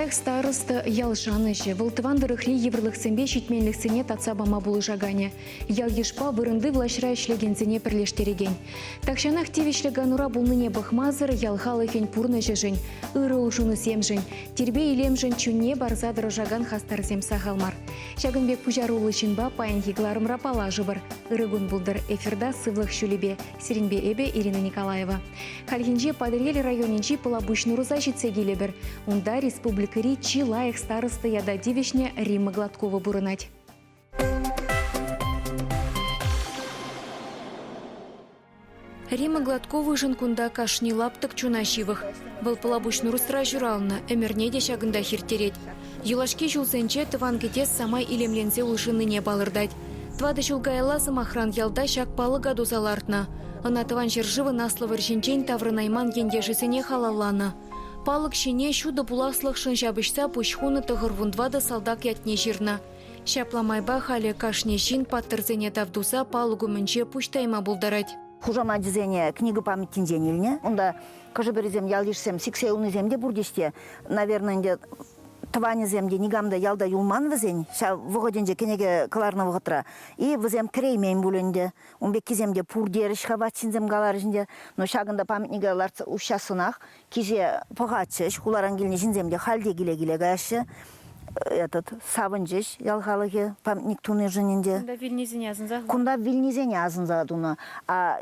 лайӑх староста ял шанӑҫӗ, вӑл тӑван тӑрӑхри йывӑрлӑхсемпе ҫитменлӗхсене татса пама пулӑшаканӗ, ял-йышпа вырӑнти влаҫра ӗҫлекенсене пӗрлештерекен. Тахҫанах тивӗҫлӗ канура пулнине пӑхмасӑр ял халӑхӗн пурнӑҫӗшӗн, ырӑ улшӑнусемшӗн, тирпей-илемшӗн чунне парса тӑрӑшакан хастарсем сахал мар. Ҫакӑн пек пуҫаруллӑ ҫынпа паянхи кӑларӑмра паллашӑпӑр. Ырӑ кун пултӑр эфирта сывлӑх ҫулӗпе. Сирӗнпе эпӗ, Ирина Николаева. Хальхинче Патӑрьел районӗнчи Пӑлапуҫ Нурӑса ҫитсе килӗпӗр. Унта республикӑри чи лайӑх староста ята тивӗҫнӗ Римма Гладкова пурӑнать. Римма Гладковӑшӑн кунта кашни лаптӑк чуна ҫывӑх. Вӑл Пӑлапуҫ Нурӑсра ҫуралнӑ, ӗмӗрне те ҫакӑнтах ирттерет. Юлашки ҫулсенче тӑван кӗтес самай илемленсе улшӑннине палӑртать. Тӑватӑ ҫул каялла, сӑмахран, ялта ҫак палӑка туса лартнӑ. Ӑна Тӑван ҫӗршывӑн Аслӑ вӑрҫинчен таврӑнайман ентешӗсене халалланӑ. Палӑк ҫине ҫутӑ пуласлӑхшӑн ҫапӑҫса пуҫ хунӑ 94 салтак ятне ҫырнӑ. Ҫапла майпа халӗ кашни ҫын паттӑрсене тав туса палӑк умӗнче пуҫ тайма пултарать. Хушамачӗсене книга памятинчен илнӗ. Унта хӑшӗ-пӗрисем ял-йышсем сиксе юлнисем те пур те, наверное, ӗнтӗ тӑванӗсем те никам та ялта юлман вӗсен ҫав вӑхӑтӗнче кӗнеке кӑларнӑ вӑхӑтра. И вӗсем кӗреймен пуль ӗнтӗ. Ун пеккисем те пур терӗҫ-ха ват ҫынсем каларӗҫ ӗнтӗ. Но ҫакӑнта памятника лартса уҫҫассӑнах килсе пӑхатчӗҫ. Хуларан килнӗ ҫынсем те халь те киле-киле каяҫҫӗ. Этот савӑнчӗҫ ял халӑхӗ памятник тунишӗн ӗнтӗ. Кунта вилнисене асӑнса Кунта вилнисене асӑнса тунӑ. А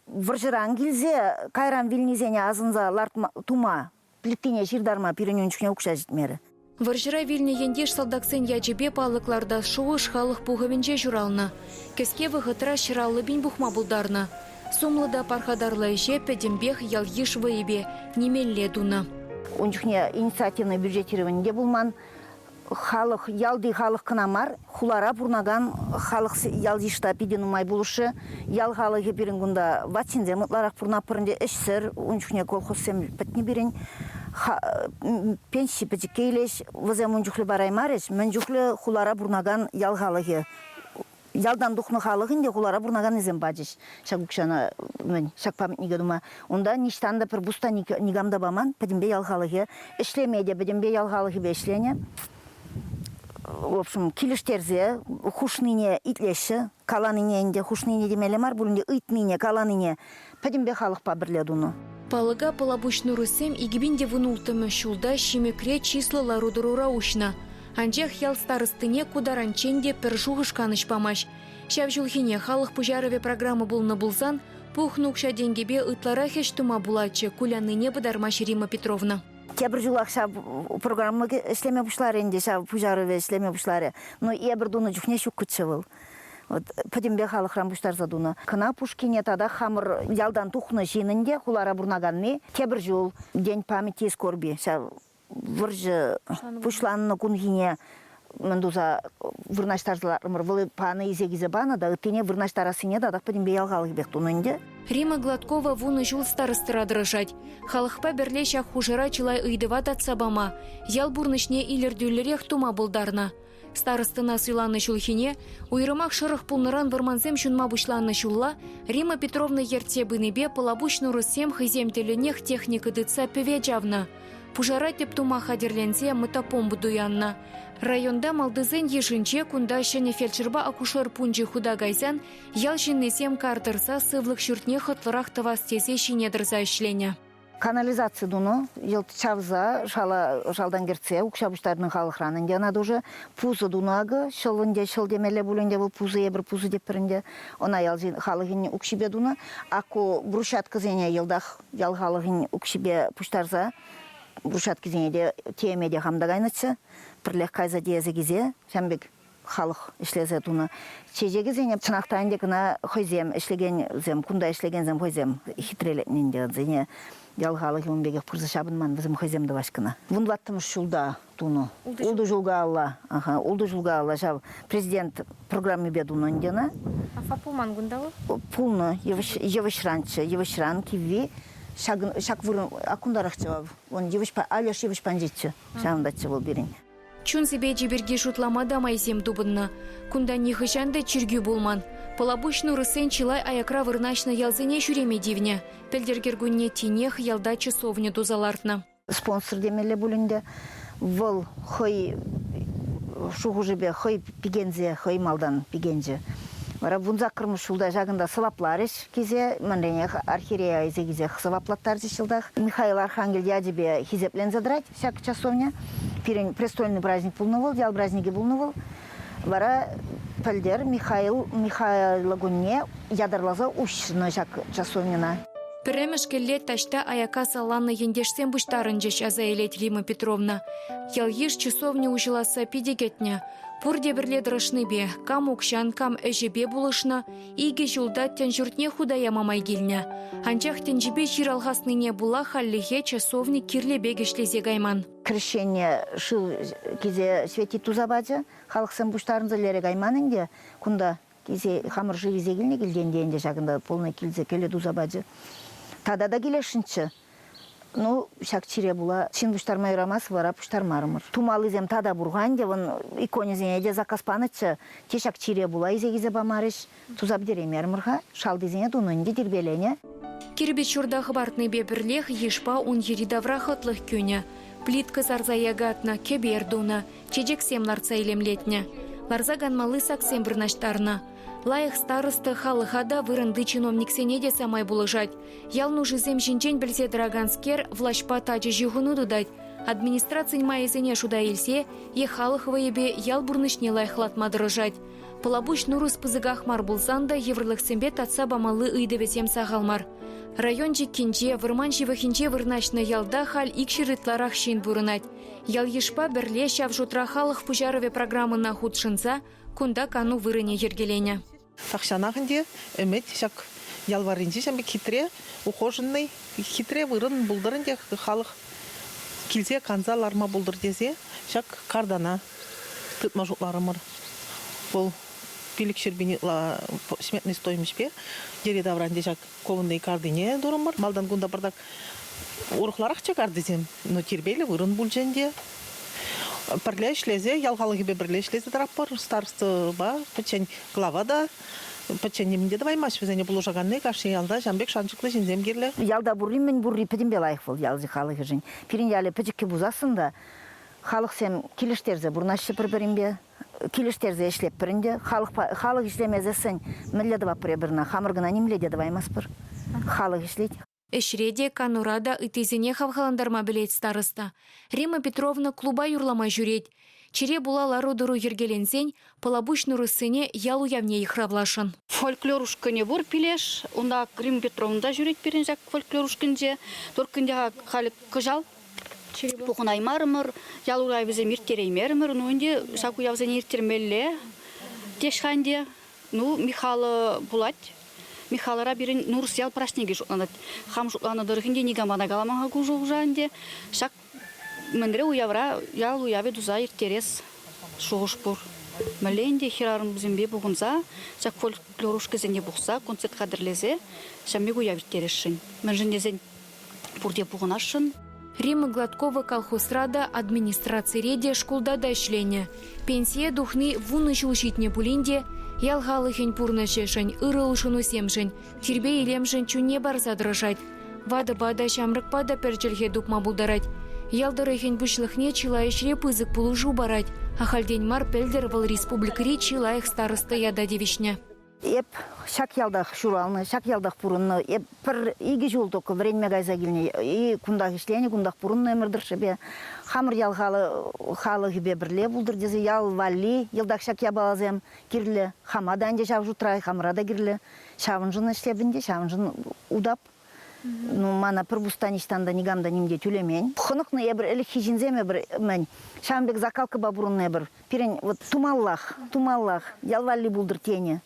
вӑрҫӑран килсе кайран вилнисене асӑнса лартма тума плиткине ҫыртарма пирӗн ун чухне укҫа ҫитмерӗ. Вӑрҫӑра вилнӗ ентеш-салтаксен ячӗпе палӑк лартас шухӑш халӑх пухӑвӗнче ҫуралнӑ. Кӗске вӑхӑтра 150 пин пухма пултарнӑ. Сумлӑ та пархатарлӑ ӗҫе пӗтӗмпех ял-йыш вӑйӗпе нимелле тунӑ. Ун чухне инициативный бюджетировани те пулман. Халӑх, ялти халӑх кӑна мар, хулара пурӑнакан халӑх ял-йыш та питӗ нумай пулӑшрӗ. Ял халӑхӗ пирӗн кунта ват ҫынсем ытларах пурӑнатпӑр ӗнтӗ, ӗҫсӗр. Ун чухне колхозсем пӗтнӗ пирӗн. Пенси пӗчӗккӗ илеҫ, вӗсем ун чухлӗ параймарӗҫ. Мӗн чухлӗ хулара пурӑнакан ял халӑхӗ ялтан тухнӑ халӑх ӗнтӗ хулара пурӑнаканнисем пачӗҫ ҫак укҫана мӗн ҫак памятнике тума. Унта ниҫтан та пӗр пус та никам та паман, пӗтӗмпе ял халӑхӗ ӗҫлеме те пӗтӗмпе ял халӑхӗпе ӗҫленӗ. В общем, килӗштерсе хушнине итлеҫҫӗ, каланине ӗнтӗ хушнине темелле мар пулин те ыйтнине, каланине пӗтӗмпе халӑхпа пӗрле тунӑ. Палӑка Пӑлапуҫ Нурӑссем 2016 ҫулта Ҫимӗкре чыслӑ лару-тӑрура уҫнӑ. Анчах ял старостине ку таранччен те пӗр шухӑш канӑҫ памасть. Ҫав ҫулхине халӑх пуҫарӑвӗ программа пулнӑ пулсан пухнӑ укҫа-тенкӗпе ытларах ӗҫ тума пулатчӗ, куляннине пытармасть Римма Петровна. Тепӗр ҫулах ҫав программа ӗҫлеме пуҫларӗ ӗнтӗ, ҫав пуҫарӑвӗ ӗҫлеме пуҫларӗ. Но эпӗр тунӑ чухне ҫуккӑччӗ вӑл. Вот пӗтӗмпе халӑхран пуҫтарса тунӑ. Кӑна Пушкине тата хамӑр ялтан тухнӑ ҫын ӗнтӗ, хулара пурӑнаканни. Тепӗр ҫул День памяти и скорби ҫав вӑрҫӑ пуҫланнӑ кунхине мӗн туса вырнаҫтарса лартрӑмӑр. Вӑл панӑ илсе килсе панӑ та ыттине вырнаҫтарассине татах пӗтӗмпе ял халӑхӗпех тунӑ ӗнтӗ. Римма Гладкова вунӑ ҫул старостӑра тӑрӑшать. Халӑхпа пӗрле ҫак хушӑра чылай ыйтӑва татса пама, ял пурнӑҫне илӗртӳллӗрех тума пултарнӑ. Старостӑна суйланӑ ҫулхине, уйрӑмах шӑрӑх пулнӑран вӑрмансем ҫунма пуҫланӑ ҫулла, Римма Петровна ертсе пынипе Пӑлапуҫ Нурӑссем хӑйсем тӗллӗнех техника тытса пӗве чавнӑ. Пушара тӗп тума хатӗрленсе мотопомпа туяннӑ. Районта малтисен йышӗнче кунта ҫӗнӗ фельдшерпа акушер пункчӗ хута кайсан ял ҫыннисем кар тӑрса сывлӑх ҫуртне хӑтлӑрах тӑвас тесе ҫине тӑрса ӗҫленӗ. Канализаци тунӑ, йӑлт чавса, шала шалтан кӗртсе укҫа пуҫтарнӑ халӑхран ӗнтӗ ӑна тушӑ. Пусӑ тунӑ акӑ, ҫӑл ӗнтӗ, ҫӑл темелле пуль ӗнтӗ вӑл пусӑ эпир пусӑ тетпӗр ӗнтӗ. Ӑна ял халӑхӗн укҫипе тунӑ. Ак ку брусчаткӑсене йӑлтах ял халӑхӗн укҫипе пуҫтарса брусчаткисене те теме те хам та кайнӑччӗ. Пӗрлех кайса тиесе килсе ҫавӑн пек халӑх ӗҫлесе тунӑ. Чечекӗсене чӑнах та ӗнтӗ кӑна хӑйсем ӗҫлекенсем, кунта ӗҫлекенсем хӑйсем хитрелетнӗ ӗнтӗ вӗсене. Ял халӑхӗ ун пекех пырса ҫапӑнман, вӗсем хӑйсем тӑваҫ кӑна. Вунтӑваттӑмӗш ҫулта тунӑ. Ултӑ ҫул каялла. Аха, ултӑ ҫул каялла ҫав президент программипе тунӑ ӗнтӗ ӑна. Афа пулман кунта вӑл? Пулнӑ. Йывӑҫранччӗ. Йывӑҫран кивви. Ҫакӑн, ҫак вырӑн кунтарахчӗ вӑл. Он йывӑҫпа, Алеш йывӑҫ панчиччӗ. Ҫавӑнтаччӗ вӑл пирӗн. Чун сипечӗ пирки шутлама та майсем тупӑннӑ. Кунта нихӑҫан та чиркӳ пулман. Пӑлапуҫ Нурӑссен чылай аякра вырнаҫнӑ ялсене ҫӳреме тивнӗ. Пӗлтӗр кӗркунне тинех ялта часовня туса лартнӑ. Спонсор темелле пуль ӗнтӗ. Вӑл хӑй шухӑшӗпе хӑй пикенсе, хӑй малтан пикенчӗ. Вара 18-мӗш ҫулта ҫакӑнта сӑвапларӗҫ килсе, мӗнренех архиерея илсе килсех сӑваплаттарчӗҫ йӑлтах. Михаил Архангел ячӗпе хисепленсе тӑрать ҫак часовня. Пирӗн престольный праздник пулнӑ вӑл, ял праздникӗ пулнӑ вӑл. Вара пӗлтӗр Михаил Михайло кунне ятарласа уҫнӑ ҫак часовньӑна. Пӗрремӗш кӗлле таҫта аякка саланнӑ ентешсем пуҫтарӑнчӗҫ, аса илет Рима Петровна. Ял-йыш часовня уҫӑласса питӗ кӗтнӗ. Пурте пӗрле тӑрӑшнипе, кам укҫан, кам ӗҫӗпе пулӑшнӑ, икӗ ҫулта тӗн ҫуртне хута яма май килнӗ. Анчах тӗнчипе чир алхаснине пула хальлӗхе часовник кирлӗ пек ӗҫлесе кайман. Крещение шыв килсе светить туса пачӗ. Халӑхсем пуҫтарӑнса лере кайман ӗнтӗ. Кунта килсе хамӑр шыв илсе килнӗ килтен те ӗнтӗ ҫакӑнта полный килсе кӗлӗ туса пачӗ. Тата та килесшӗнччӗ. Ну, ҫак чире пула ҫын пуҫтарма юрамасть, вара пуҫтармарӑмӑр. Тумаллисем тата пур-ха ӗнтӗ, вӑн иконӗсене те заказ панӑччӗ. Те ҫак чире пула илсе килсе памарӗҫ. Туса пӗтереймерӗмӗр-ха, шалтисене тунӑ ӗнтӗ тирпейленӗ. Кирпӗч ҫурта хӑпартнипе пӗрлех йышпа ун йӗри-тавра хӑтлӑх кӳнӗ. Плитка сарса якатнӑ, кӗпер тунӑ, чечексем лартса илемлетнӗ. Ларса канмалли саксем вырнаҫтарнӑ. Лайӑх староста халӑха та, вырӑнти чиновниксене те самай пулӑшать. Ял нушисем ҫинчен пӗлсе тӑраканскер влаҫпа тачӑ ҫыхӑну тытать. Администрацин майӗсене шута илсе е халӑх вӑйӗпе ял пурнӑҫне лайӑхлатма тӑрӑшать. Пӑлапуҫ Нурӑс пысӑках мар пулсан та йывӑрлӑхсемпе татса памалли ыйтӑвӗсем сахал мар. Район чиккинче, вӑрман ҫывӑхӗнче вырнаҫнӑ ялта халь икҫӗр ытларах ҫын пурӑнать. Ял-йышпа пӗрле ҫав шутра халӑх пуҫарӑвӗ программӑна хутшӑнса кунта кану вырӑнӗ йӗркеленӗ. Тахҫанах ӗнтӗ ӗмӗт ҫак ял варринче ҫав пек хитре, ухоженный, хитре вырӑн пултӑр ӗнтӗ халӑх килсе канса ларма пултӑр тесе ҫак картана тытма шутларӑмӑр. Вӑл 500 пин ытла сметный стоимоҫпе йӗри-тавра ӗнтӗ ҫак кованный картине турӑмӑр. Малтан кунта пӑртак урӑхларахчӗ картисем, но тирпейлӗ вырӑн пулчӗ ӗнтӗ. Пӗрле ӗҫлесе, ял халӑхӗпе пӗрле ӗҫлесе тӑратпӑр. Старостӑпа пӗччен глава та пӗччен нимӗн те тӑваймасть вӗсене пулӑшаканни кашни ялта ҫавӑн пек шанчӑклӑ ҫынсем кирлӗ. Ялта пурри мӗн пурри пӗтӗмпе лайӑх вӑл ял халӑхӗшӗн. Пирӗн ялӗ пӗчӗккӗ пулсассӑн та халӑхсем килӗштерсе пурӑнаҫҫӗ пӗр-пӗринпе. Килӗштерсе ӗҫлетпӗр ӗнтӗ. Халӑх ӗҫлемесессӗн мӗнле тӑватпӑр эпир ӑна? Хамӑр кӑна нимле те тӑваймастпӑр. Халӑх ӗҫлет. Ӗҫре те, канура та ыттисене хавхалантарма пӗлет староста. Римма Петровна клуба юрлама ҫӳрет. Чире пула лару-тӑру йӗркеленсен Пӑлапуҫ Нурӑссене ял уявне йыхравласшӑн. Фольклор ушкӑнӗ пур Пилеш. Унта Римма Петровна та ҫӳрет пирӗн ҫак фольклор ушкӑнӗнче. Только ӗнтӗ халӗ кӑҫал пухӑнаймарӑмӑр, ял уявӗсем ирттереймерӗмӗр. Ну, ӗнтӗ ҫак уявсене ирттермелле теҫ-ха ӗнтӗ. Ну, Михала пулать. Михалара пирӗн Нурӑс ял праҫникӗ шутланать. Хам шутланӑ тӑрӑх ӗнтӗ никама та каламан-ха ку шухӑша ӗнтӗ. Ҫак мӗнре уявра ял уявӗ туса ирттерес шухӑш пур. Мӗнле ӗнтӗ хӗрарӑмсемпе пухӑнса, ҫак фольклор ушкӑнсене пухса концерт хатӗрлесе ҫав пек уяв ирттересшӗн. Мӗншӗн тесен пурте пухӑнасшӑн. Римма Гладкова колхозра та, администрацире те, шкулта та ӗҫленӗ. Пенсие тухни вунӑ ҫул ҫитнӗ пулин те ял халӑхӗн пурнӑҫӗшӗн, ырӑ улшӑнусемшӗн, тирпей-илемшӗн чунне парса тӑрӑшать. Ватӑпа та, ҫамрӑкпа та пӗр чӗлхе тупма пултарать. Ял тӑрӑхӗн пуҫлӑхне чылай ӗҫре пысӑк пулӑшу парать. Ахальтен мар пӗлтӗр вӑл республикӑри чи лайӑх староста ята тивӗҫнӗ. Эп ҫак ялтах ҫуралнӑ, ҫак ялтах пурӑннӑ. Эп пӗр икӗ ҫул только вӗренме кайса килнӗ. И кунтах ӗҫленӗ, кунтах пурӑннӑ ӗмӗр тӑршшӗпе. Хамӑр ял халӑхӗпе пӗрле пултӑр тесе ял валли йӑлтах ҫак япаласем кирлӗ. Хама та ӗнтӗ ҫав шутра, хамӑра та кирлӗ. Ҫавӑншӑн ӗҫлеп ӗнтӗ, ҫавӑншӑн утап. Ну, мана пӗр пуста ниҫтан та никам та ним те тӳлемен. Хӑнӑхнӑ эпир, ӗлӗкхи ҫынсем эпир, мӗн, ҫавӑн пек закалкӑпа пурӑннӑ эпир. Пирӗн вот тумаллах, тумаллах, ял валли пултӑр тенӗ.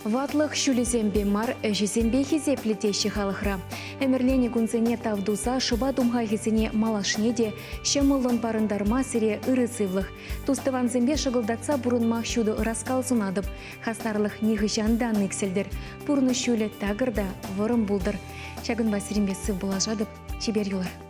Ватлӑх ҫулӗсемпе мар, ӗҫӗсемпе хисеплӗ теҫҫӗ халӑхра. Ӗмӗрленӗ кунсене тав туса шӑпа тумхахӗсене малашне те ҫӑмӑллӑн парӑнтарма сире ырӑ сывлӑх, Тус-тӑвансемпе шӑкӑлтатса пурӑнма ҫутӑ ӑраскал сунатӑп. Хастарлӑх нихӑҫан та ан иксӗлтӗр. Пурнӑҫ ҫулӗ такӑр та вӑрӑм пултӑр. Ҫакӑнпа сирӗнпе сыв пулашатӑп. Чипер юлӑр.